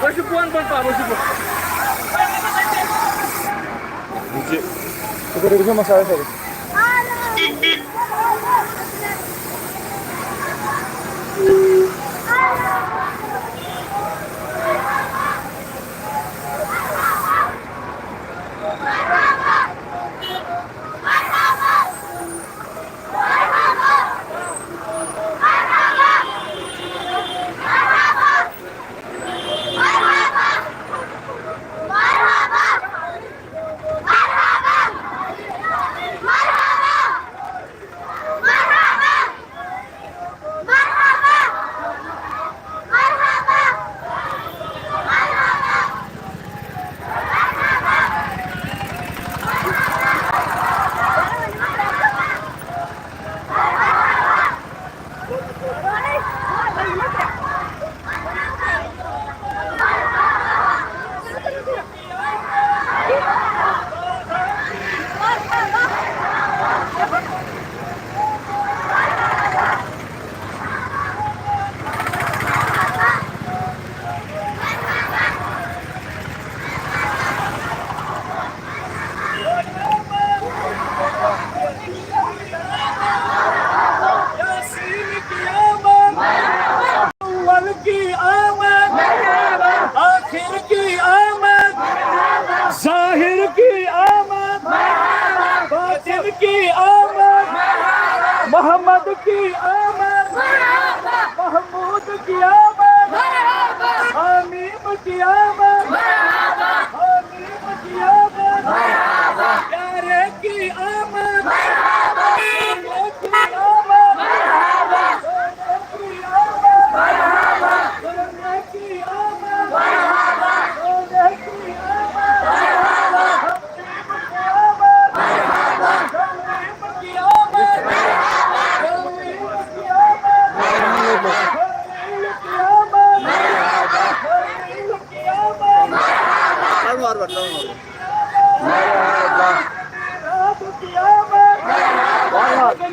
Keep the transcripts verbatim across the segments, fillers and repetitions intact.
ؤسِو بۄن، بۄن پہن، ؤسِو بۄن۔ یہِ چھِ، یہِ کٔرِو، یہِ چھُ مسالہٕ سٲرِتھ۔ اول کی آمد، آخر کی آمد، ظاہر کی آمد، باطن کی آمد، محمد کی آمد، محمود کی آمد، حمیم کی آمد، حمیم کی آمد، پیارے کی آمد، پیارے کی آمد، پیارے کی آمد، پیارے کی آمد،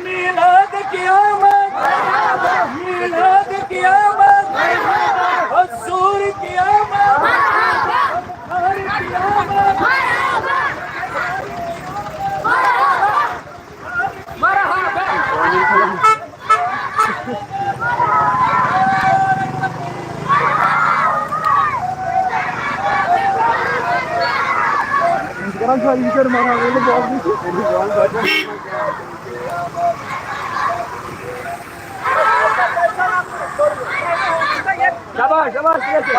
میلاد کی آمد، میلاد کی آمد، حضور کی آمد، حضور کی آمد۔ مرحبا۔ شاباش، شاباش، ٹھیک چھُ۔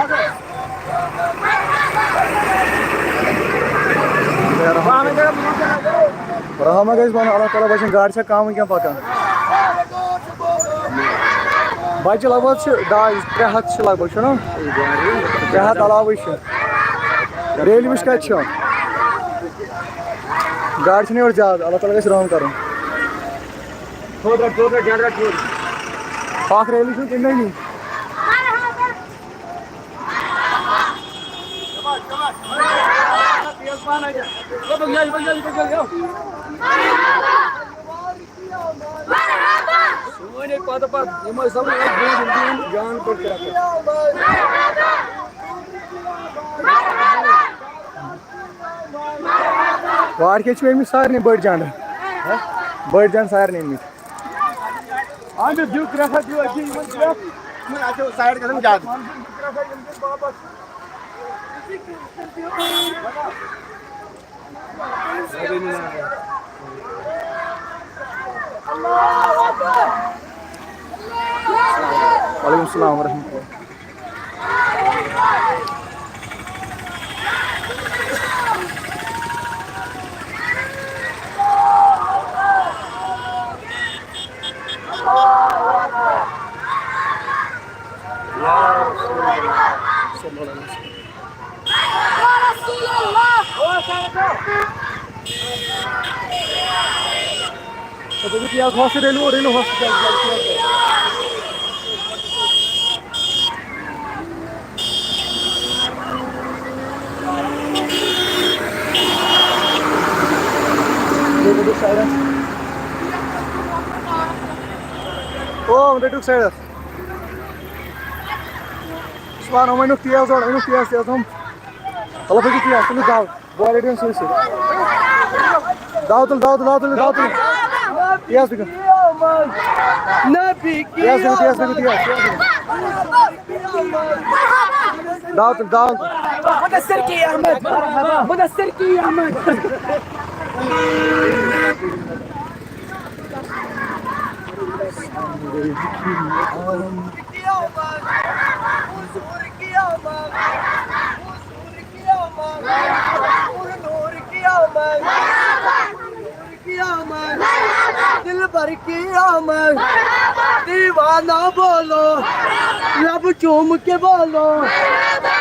رحمت گژھِ بَنُن، اللہ تعالیٰ بَچٲیِن۔ گاڑِ چھا کَم وٕنکٮ۪ن پَکان؟ بَچہِ لگ بگ چھِ ڈاے، ترٛےٚ ہَتھ چھِ لگ بگ، چھُنہ؟ ترٛےٚ ہَتھ علاوٕے چھِ۔ ریلہِ وٕچھ کَتہِ چھِ؟ گاڑِ چھِنہٕ یورٕ زیادٕ، اللہ تعالیٰ گژھِ رحم کَرُن۔ ٹھوٚد رَٹ، ٹھوٚد رَٹ، جَنڈٕ رَٹ، ٹھوٚد۔ اَکھ ریلی چھُنہٕ کُنہِ نِش۔ سٲنۍ پتہٕ پتہٕ یِم ٲسۍ سَمجھان برٛونٛٹھ یِم دِیِن جان پٲٹھۍ کرٛٮ۪کھ۔ وارِ کیٛاہ چھِ أمِس سارنٕے بٔڑۍ جانٛڈٕ؟ بٔڑۍ جانٛڈٕ سارنٕے أمِس۔ اَہَن حظ، دِیِو کرٛٮ۪کھ حظ، دِیِو أتی یِمَن کرٛٮ۪کھ۔ یِمَن اَتہِ چھِ سایڈ گژھان زیادٕ۔ وعلیکم السلام ورحمۃ اللہ۔ او، رٔٹِو سایڈَس۔ عثمان، یِم أنِو تیز اورٕ، أنِو تیز، تیز یِم۔ مطلب، ہیٚکِو تیز، تُلِو دَو۔ بال رٔٹِو سۭتۍ سۭتۍ۔ دَو تُل، دَو تُل، دَو تُل، دَو تُل۔ تیز پٔکِو۔ نبی کی تیز پٔکِو، تیز پٔکِو، تیز، تیز پٔکِو۔ دَو تُل، دَو تُل۔ مدثر کی احمد، مدثر کی احمد۔ دلبر کی آمد، دیوانہ بولو، لب چوم کے بولو،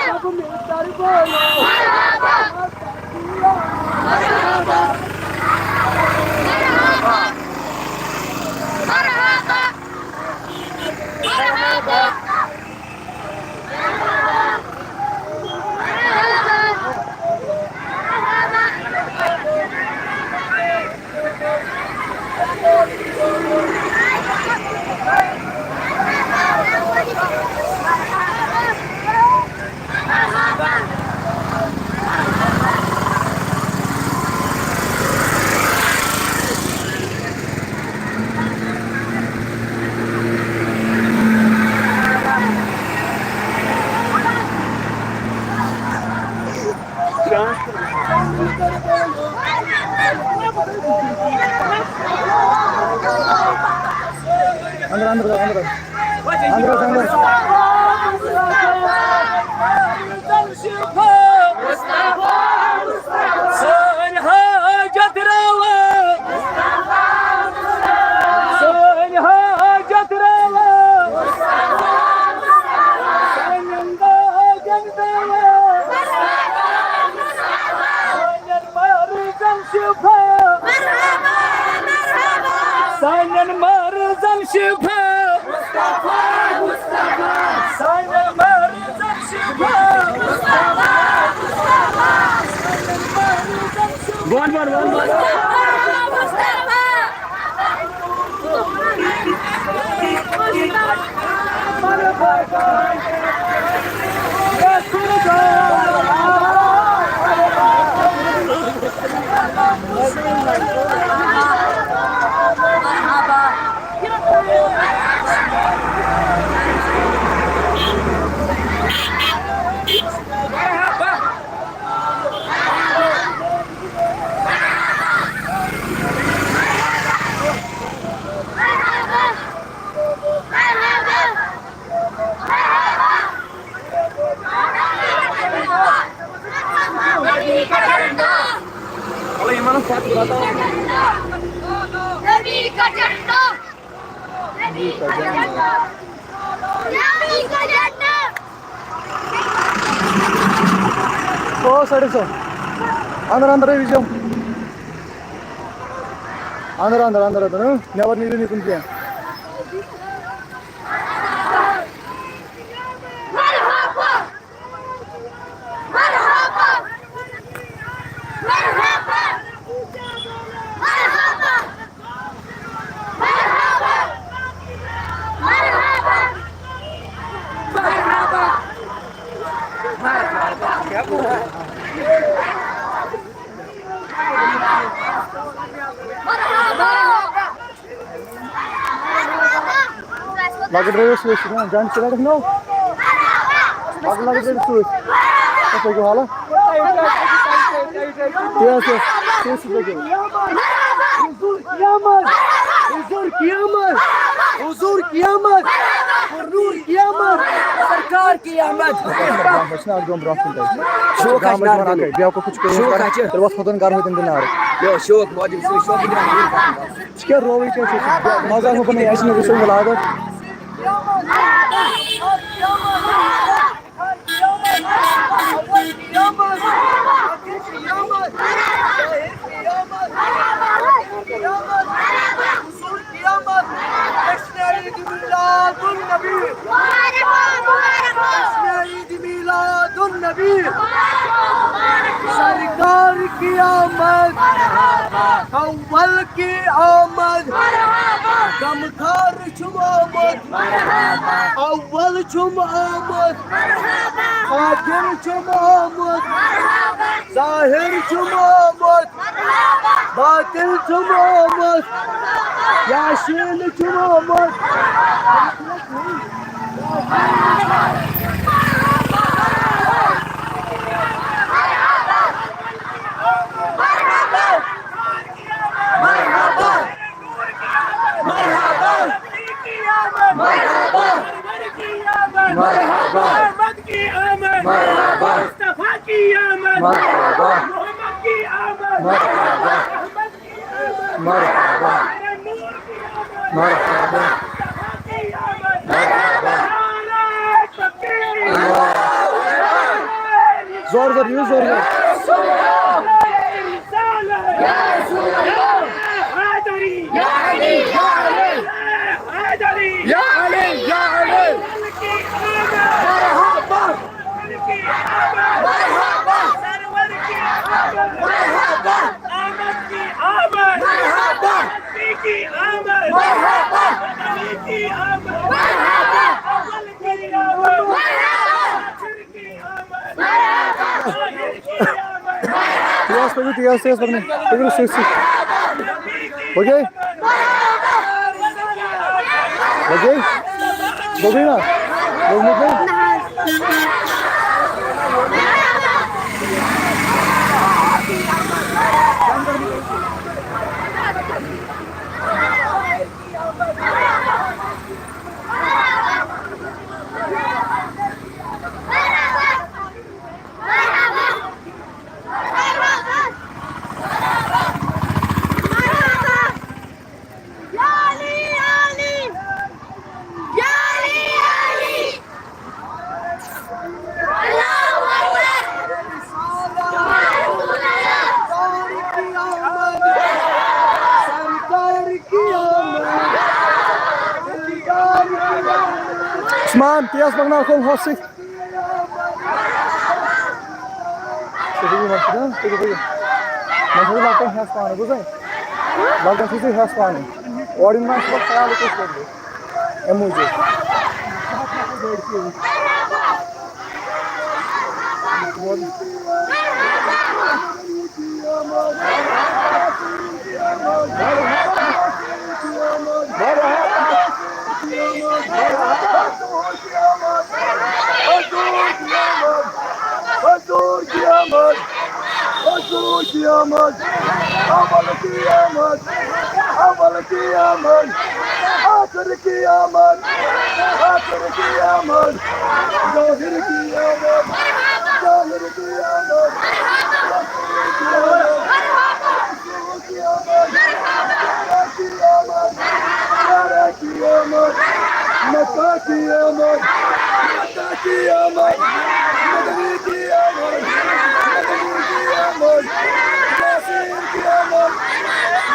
سب مل کر بولو۔ اندر، اندر، اندر۔ اندر، اندر۔ سٲنۍ حاجت روا، سٲنۍ حاجت روا، سانٮ۪ن باغن دوا، سانٮ۪ن مریضن شفا، سانٮ۪ن مریضن شفا، سانٮ۪ن مریضن شفا۔ بۄن، بۄن، بۄن، بۄن۔ او سایڈس۔ اندر اندر أمِس یِم۔ اندر اندر اندر اندر، اۭں، نٮ۪بر نیٖرِو نہٕ یِکُن کینٛہہ۔ لۄکٕٹۍ رٲیِو سۭتۍ سۭتۍ، ہاں، جان چھِ رَٹَکھ نو۔ لۄکٕٹۍ لۄکٕٹۍ رٲیِو سۭتۍ۔ اَتھ پٔکِو حالہ۔ تیز، تیز، تیز، تیز پٔکِو۔ حضور قیامت، حضور قیامت، حضور قیامت، نور قیامت، سرکار قیامت۔ شوق حظ چھُ نارٕ دیُن۔ بیٛاکھ کُس چھُ؟ شوق حظ چھُ۔ تیٚلہِ وَس خۄدَن گَرٕ ہوتَن دِنار۔ یو، شوق موجود، سُہ شوق۔ ژٕ کیٛاہ رووٕے کیٛاہ چھُ؟ مَزٕ آو نہٕ بَنٲیِتھ، اَسہِ چھِنہٕ وٕچھُن وٕلاگَس۔ حسن عید میلاد النبی۔ حسن عید میلاد النبی۔ سرکار کی آمد، اول کی آمد، غمخوار چھم آمد، اول چھم آمد، قادر چھم آمد، ظاہر چھم آمد، باطن چھم آمد، یاسین چھم آمد۔ مرحبا۔ مرحبا۔ مرحبا۔ مرحبا۔ احمد کی آمد۔ مرحبا۔ مصطفیٰ کی آمد۔ مرحبا۔ محمد کی آمد۔ مرحبا۔ احمد کی آمد۔ مرحبا۔ نور کی آمد۔ مرحبا۔ مصطفیٰ کی آمد۔ مرحبا۔ نعرہ تکبیر۔ زور زور، یہِ زور زور۔ حیدری۔ یا علی، یا علی۔ حیدری۔ یا علی، یا علی۔ کی آمد۔ مرحبا۔ کی آمد۔ مرحبا۔ سرور کی آمد۔ مرحبا۔ آمد کی آمد۔ مرحبا۔ نبی کی آمد۔ مرحبا۔ مدنی کی آمد۔ مرحبا۔ اول کی آمد۔ مرحبا۔ آخر کی آمد۔ مرحبا۔ ظاہر کی آمد۔ تیز پکو، تیز، تیز پکنٲیِو۔ پٔکِو سۭتۍ سۭتۍ۔ اوکے؟ اوکے؟ دوٚپُے نا؟ لوٚگمُت نا؟ عثمان، تیز پکناو کھول ہوس سۭتۍ۔ تُہۍ دِیِو وۄنۍ سیوٚدُے، تُہۍ دِیِو یہِ۔ وۄنۍ چھُ لۄکٹٮ۪ن ہٮ۪س پانہٕ، بوٗزتھا؟ لۄکٹٮ۪ن چھُ ژےٚ ہٮ۪س پانہٕ۔ اورٕ یِن وۄنۍ صُبحس خیالٕے کُس پٲٹھۍ گوٚو۔ اَمہِ موٗجوٗب۔ حضور کی آمد، حضور کی آمد، اول کی آمد، اول کی آمد، آخر کی آمد، آخر کی آمد، ظاہر کی آمد، ظاہر کی آمد، رسول کی آمد، رسول کی آمد، پیارے کی آمد، پیارے کی آمد، مکہ کی آمد، مکہ کی آمد، مدنی کی آمد، مدنی کی آمد، یاسین کی آمد،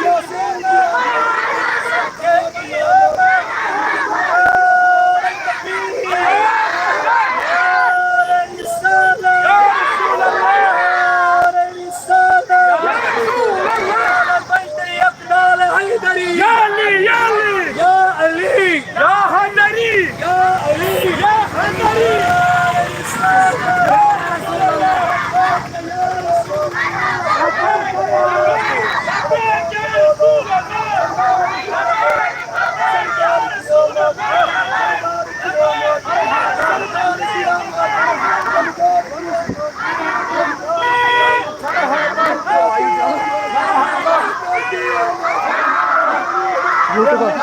یاسین کی آمد۔ يا علي، يا علي. يا علي. يا حيدري. يا علي. يا حيدري. یوٗٹیوٗبَس،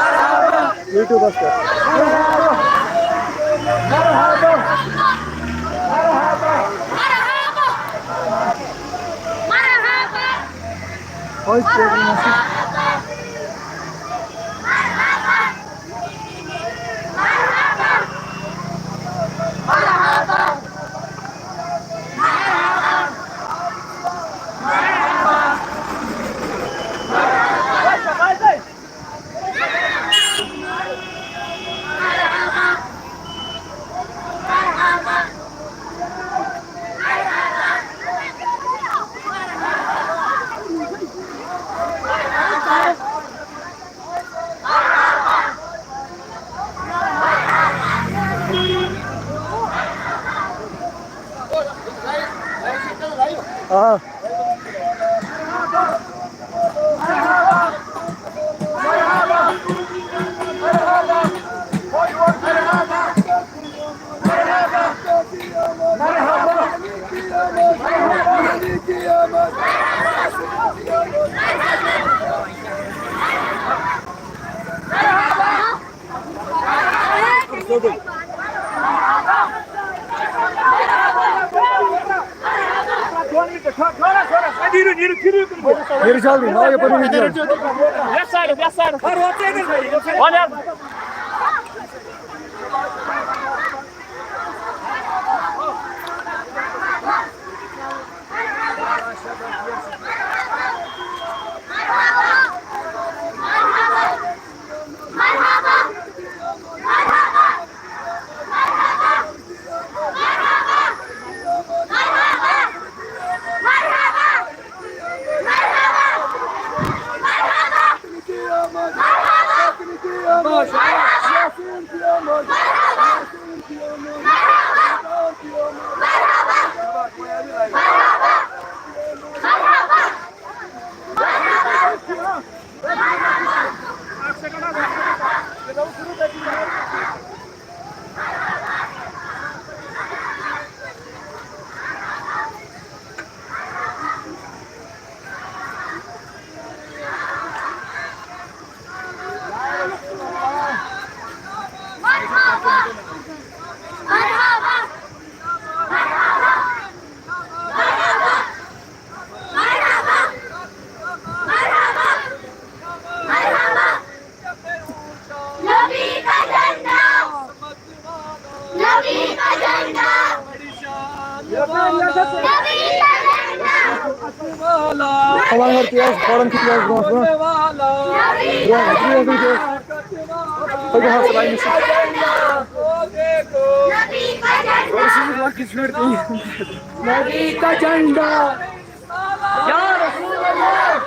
یوٗٹیوٗبَس پٮ۪ٹھ۔ آ۔ نیٖرِو جلدی، آو یَپٲرۍ نیٖرِو جلدی۔ Left side، left side۔ وَن حظ۔ نبی کا جھنڈا، نبی کا جھنڈا، نبی کا جھنڈا۔ فلان ہر تیز، فوراً چھُ تیز برونٛہہ، برونٛہہ۔ برونٛہہ، برونٛہہ، برونٛہہ۔ پٔکِو حظ، لاینہِ سۭتۍ۔ نبی کا جھنڈا۔ نبی کا جھنڈا۔ یا رسول اللہ۔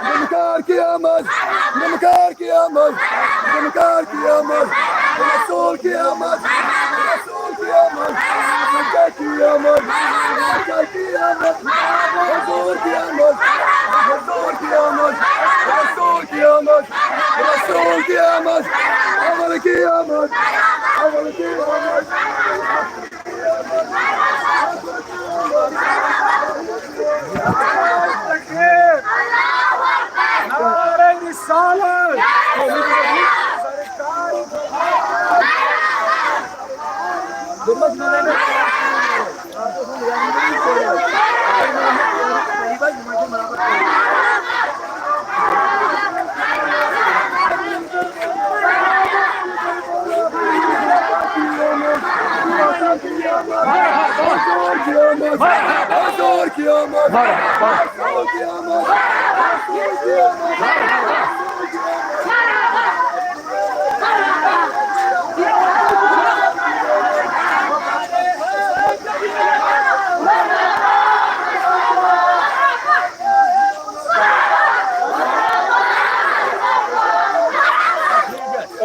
نمکار قیامت، نمکار قیامت، نمکار قیامت، رسول قیامت، رسول قیامت، سچا قیامت، سچا قیامت، حضور قیامت، حضور قیامت، رسول قیامت، رسول قیامت، اول قیامت، اول قیامت۔ نعرہ رسالت۔ سرکار۔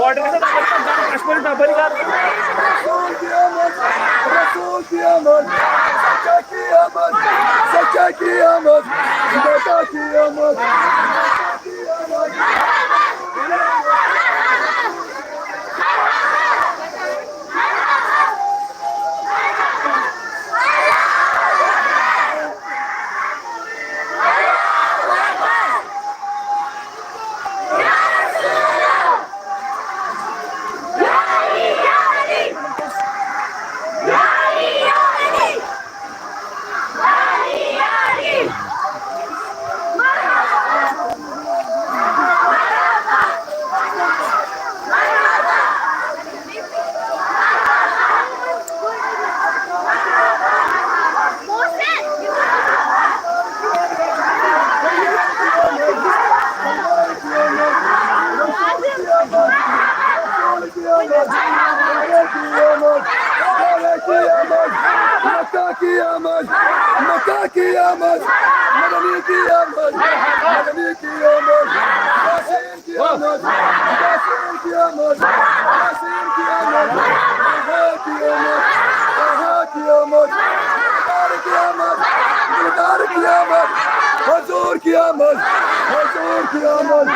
آرڈر گژھِ دَبَل کَرُن، کَشمیٖری دَبَل کَرُن۔ رسول قیامت، رسول قیامت، سچا قیامت، سچا قیامت، سچا قیامت۔ کی آمد، مکہ کی آمد، مدنی کی آمد، مدنی کی آمد، یاسین کی آمد، یاسین کی آمد، یاسین کی آمد، طہا کی آمد، طہا کی آمد، دلدار کی آمد، دلدار کی آمد، حضور کی آمد، حضور کی آمد۔